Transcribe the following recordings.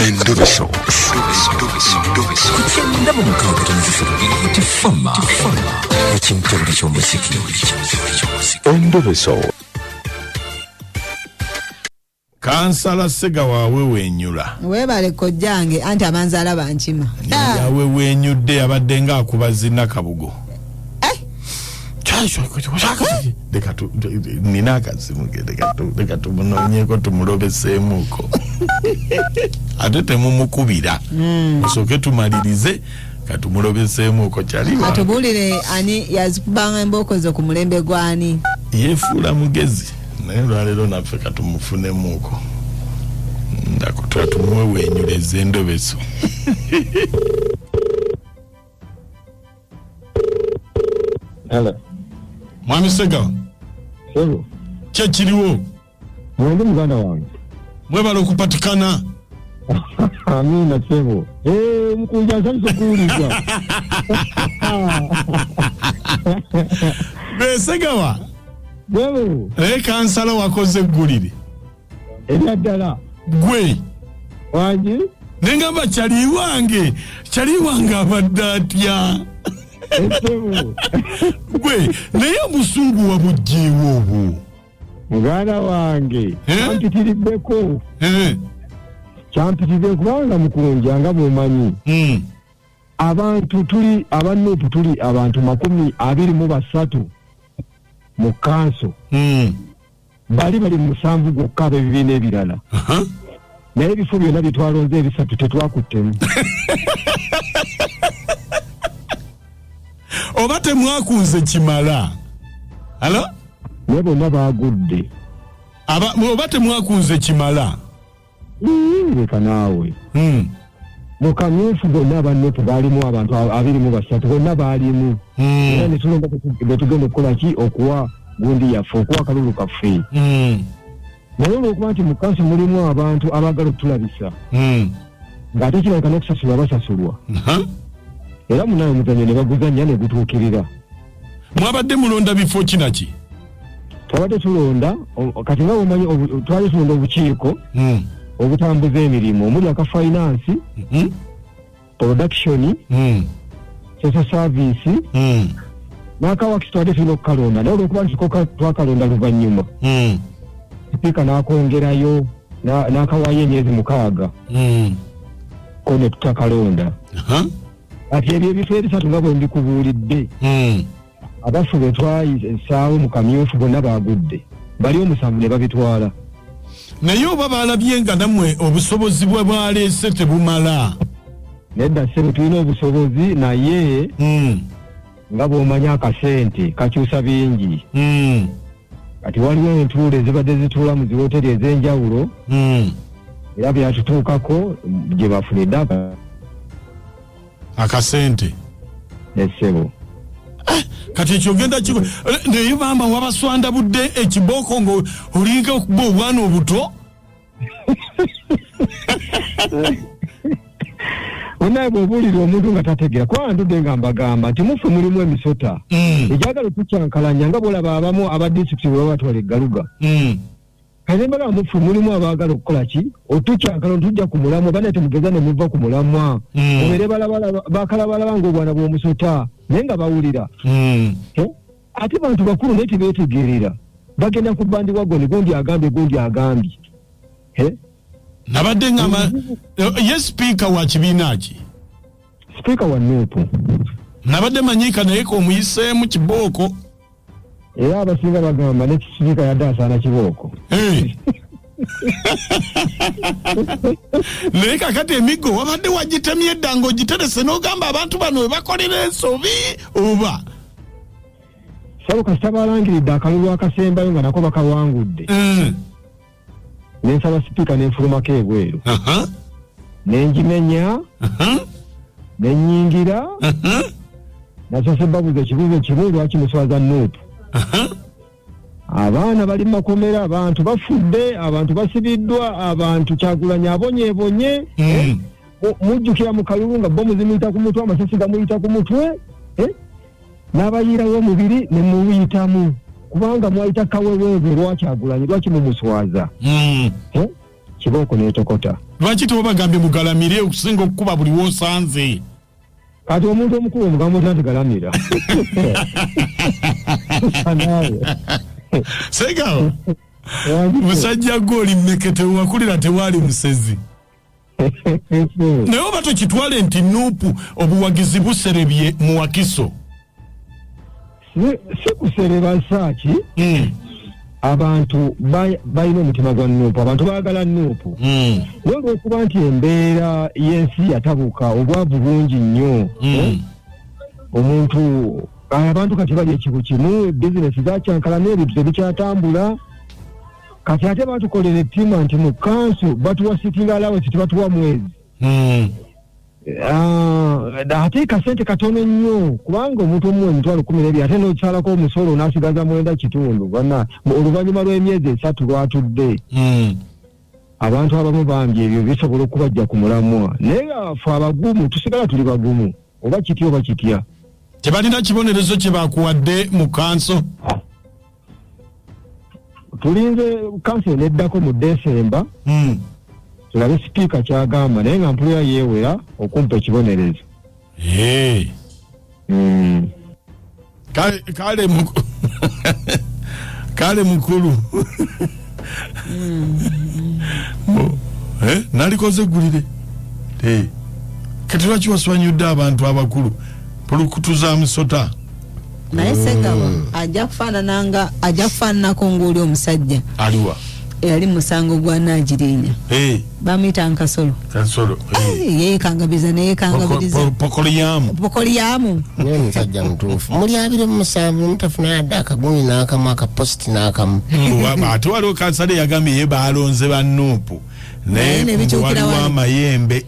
Endobeso. Ku 96 Fama ekimtebule ky'omuziki. Endobeso. Kansala Ssegawa awewenyula. Weebale kojjange, anti abanzaala bankima. Yawewenyudde, abadde nga akuba zinakabugo. Eh? Leka nina akazimu ke, leka tumunoonyeko tumulobeseemuko, ate temumukubira. Musooke tumalirize, katumulobeseemuko kyali. Atubuulire ani yazikubanga embooko zo ku mulembe gwani. Yeefuula mugezi, naye olwaleero naffe katumufunemuuko ndakutwa tumuwewenyuleza endobeso. Hello. Mwami Segawa. Sebo. Kyekiriwo? Mwende muganda wange. Mwebala okupatikana. Amina sebo. Eh, mukunja nsanyusa okuwuliza. Besegawa. Sebo. Naye kansala wakoze eggulire. Erya ddala. Gwe. Wangi? Nengamba kyali wange, kyali wange abadde atya? Sebo. Gwe, naye obusungu wabugyewo obwo. Muganda wange. Eh? Kyampitiriddeko. Eh. Kyampitiridde kubanga mukunja nga bw'omanyi. Abantu tuli aba NUP tuli abantu 23 mu kanso. Bali bali 7 gwokka ab'ebibiina ebirala. Naye ebifo byonna bye twalonze ebisatu tetwakuttemu. Oba temwakunze kimala. Alo? Naye bonna baagudde. Oba temwakunze kimala. Leka naawe. Mu kamyufu bonna aba NUP baalimu abantu 23 bonna baalimu. Era ne tulonda bwe tugenda okukola ki okuwa gundi yaffe, okuwa akalulu kaffe. Naye olw'okuba nti mu kanso mulimu abantu abaagala okutulabisa. Ng'ate kirabika n'okusasulwa basasulwa. Era munaye omuzannyo ne baguzannya ne gutuukirira. Mwabadde mulonda bifo ki na ki? Twabadde tulonda, kati nga bw'omanyi, twali tulonda obukiiko obutambuza emirimu omuli aka finance, production, social service, n'akawakisi twabadde tulina okukalonda, naye olw'okuba nti ko twakalonda luvannyuma, sipiika n'akwongerayo, n'akawaayo emyezi 6, ko ne tutakalonda. Kati ebyo ebifo ebisatu nga bwe mbikubuulidde, abafu be twayisaawo mu kamyufu bonna baagudde, bali 7 ne babitwala. Naye oba baalabye nga nammwe obusobozi bwe bwaleese tebumala? Nedda ssebo, tulina obusobozi naye nga bw'omanyi akasente kakyusa bingi. Kati waliwo entuula ezibadde zituula mu ziwoteri ez'enjawulo, era byatutuukako gye bafunidde akasente. Ssebo. Kati ekyo ogenda naye bamba wabaswanda budde ekibooko nga olinga okuba obwana obuto. Onaye bw'obuulira omuntu nga tategeera, kubanga ntudde nga mbagamba nti muffe mulimu emisota egyagala okukyankalanya nga bw'olaba abamu aba disitulikiti bwe baba batwala eggaluga. Kati mbagamba muffe mulimu abaagala okukola ki? Otukyankalanya tujja ku mulamwa, bannaye temugeza ne muva ku mulamwa. Mubeere bakalabalaba ng'obwana bw'omusota, naye nga bawulira. Ate bantu bakulu naye tebeetegerera. Bagenda ku bandi wagoni, gundi agambye, gundi agambye. Nabadde ngamba, ye sipiika wa kibiina ki? Sipiika wa NUP. Nabadde manyiika naye k'omuyiseemu kibooko. Era abasinga bagamba ne sipiika yadde asaana kibooko. Naye kakati emiggo wabadde wagitemye edda ng'ogiterese n'ogamba abantu bano we bakolera ensobi oba? Ssebo kasita balangiridde akalulu akasembayo nga nako bakawangudde. Ne nsaba sipiika ne nfulumako ebweru. Ne ngimenya. Ne nnyingira. Nasoose babuuza ekibuuzo kimu, lwaki muswaza NUP? Abaana bali mu makomera, abantu bafudde, abantu basibiddwa, abantu Kyagulanyi abonyeebonye. Mujjukira mu kalulu nga bomu zimuyita ku mutwe, amasasi gamuyita ku mutwe, N'abayiirawo omubiri ne muyitamu, kubanga mwayita kaweweeve lwa Kyagulanyi, lwaki mumuswaza? Kibooko n'etokota. Lwaki tewabagambye mugalamire okusinga okukuba buli wosanze? Kati omuntu omukulu omugamba otya nti galamira? Naawe. Segawa, musajja gwe oli mmekete, wakulira tewaali musezi. Naye oba tokitwale nti NUP obuwagizi buserebye mu Wakiso? Si kusereba saaki. Abantu balina omutima gwa NUP, abantu baagala NUP. Naye olw'okuba nti embeera y'ensi yatabuka, obwavu bungi nnyo, omuntu abantu kati bali ekibu kimu, bizinesi zakyankala n'ebintu tebikyatambula. Kati ate batukolera ettima nti mu kanso batuwa sitting allowance, tebatuwa mwezi. Ate kasente katono nnyo, kubanga omuntu omuwa 120,000 ate n'osalako omusolo n'asigaza 9.5 bana oluvannyuma lw'emyezi 3 lwatudde. Abantu abamu bambi ebyo bisobola okubajja ku mulamwa, naye ffe abagumu tusigala tuli bagumu, oba kitya oba kitya. Tebalina kibonerezo kye bakuwadde mu kanso? Tulinze kanso eneddako mu Desemba, tulabe sipiika kyagamba, naye nga mpulira yeewera okumpa ekibonerezo. Kale mukulu. Nalikoze eggulire. Kati lwaki waswanyudde abantu abakulu? Pulukutu za musota. Naye Segawa ajja kufaanananga, ajja kufaananako ng'oli omusajja. Aliwa? Eyali musango gwa Nagirinya. Bamuyita Nkasolo. Kasolo. Yeekangabiriza neyeekangabiriza. Pokoliyamu. Pokoliyamu. Naye omusajja mutuufu. Muli 27 mutafuna yadde akagumi n'akamu, akapositi n'akamu. Ate waliwo kansala eyagambye ye baalonze ba NUP. Naye waliwo amayembe.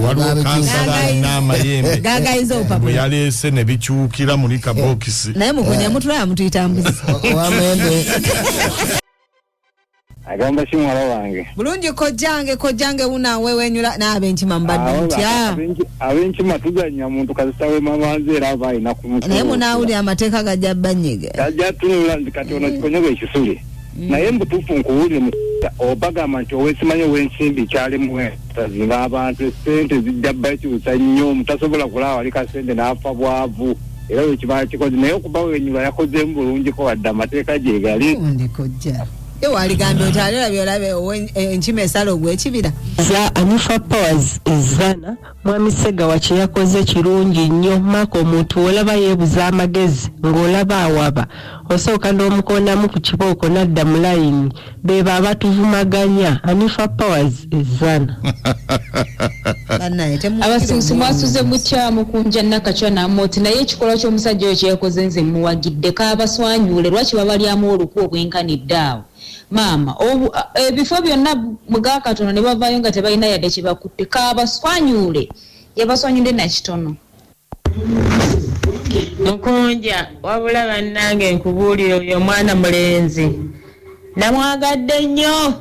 Waliwo kansala alina amayembe. Gagayiza opapula. Bwe yaleese ne bikyukira muli kabokisi. Naye mukonya mutulaba mutuyita mbuzi. Ow'amayembe. Agamba si muwala wange. Bulungi kojjange wuna wewenyula n'abenkima mbadde mutya. Abenkima tuzannya muntu kasita we mamanzi era aba alina kumutuula. Naye munaawulira amateeka gajja bbanyiga. Gajja tunula nti kati ono kikonyogo ekisule. Naye mbutuufu nkuwulire obagamba nti owesimanyi ow'ensimbi kyalimu entazinga abantu essente zijja bakyusa nnyo, mutasobola kulaba wali kasente n'afa bwavu. Era bwe kiba kikoze naye okuba wenyula yakozeemu bulungiko wadde amateeka gye gali. Ndi kojja. Ewaligambye oti alabye olabe enkima esala ogw'ekibira. Za Anifa Powers Ezana, Mwami Segawa kye yakoze kirungi nnyo. Maka omuntu olaba yeebuza amagezi ng'olaba awaba, osooka n'omukonamu ku kibooko n'adda mu layini. Beebo abatuvumaganya. Anifa Powers Ezana. Abasibusi mwasuze mutya mukunja Nakacwa n'Amoti, naye ekikolwa ky'omusajja oyo kye yakoze nze muwagidde. Kaabaswanyule, lwaki babalyamu olukwe obwenkanidde awo? Maama, ebifo byonna muga katono ne bavaayo nga tebalina yadde kye bakutte. Kaabaswanyule, yabaswanyudde na kitono. Mukunja, wabula bannange nkubuulire oyo omwana mulenzi namwagadde nnyo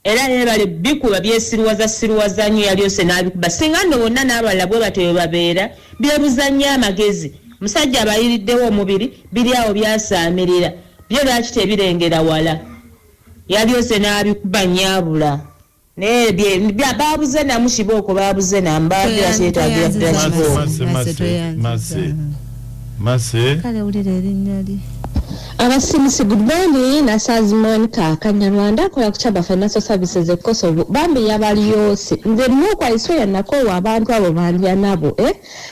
era yeebale bikuba byesiruwaza siruwaza nnyo, yalyose n'abikuba. Singa nno bonna n'abalala bwe batyo bwe babeera, byebuza nnyo amagezi. Musajja abayiriddewo omubiri, biri awo byasaamirira, byo lwaki tebirengera wala? Yalyose n'abikuba nnyabula. Naye baabuze namu kibooko, baabuze namu, baabira kyetaagira ddala kibooko. Mase. Kale wulira erinnya lye. Abasimusi, good morning. Nasazi Monica Kanyarwanda akola ku Chaba Financial Services e Kosovo. Bambi yabaliyose. Nze nnuuku aisweya nakoowa abantu abo bandya nabo.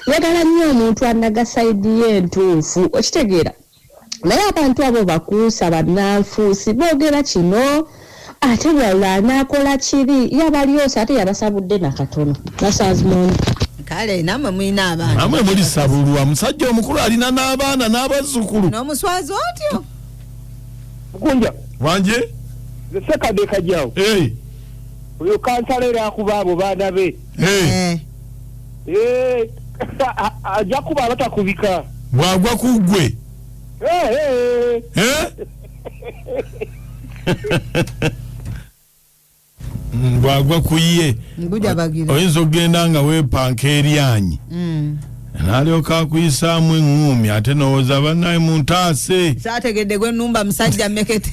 Njagala nnyo omuntu anaga sayidi ye entuufu. Okitegeera? Naye abantu abo bakuusa bannanfuusi boogera kino ate bw'alala anaakola kiri. Yabaliyose ate yabasabudde na katono. Nasazi Monica. Kale nammwe mulina abaana. Nammwe mulisabulwa. Musajja omukulu alina n'abaana n'abazzukulu. N'omuswazi otyo. Mukunja. Wanje? Nze Ssekadde Kajjawo. Oyo kansala era akuba abo baana be. Ajja kuba abatakubika. Bw'agwa ku ggwe. Bw'agwa ku ye. Oyinza okugenda nga weepanka eryanyi. N'alyoka akuyisaamu eŋŋuumi ate n'owooza bannaye muntaase. Saategedde gwe nnumba musajja mmekete.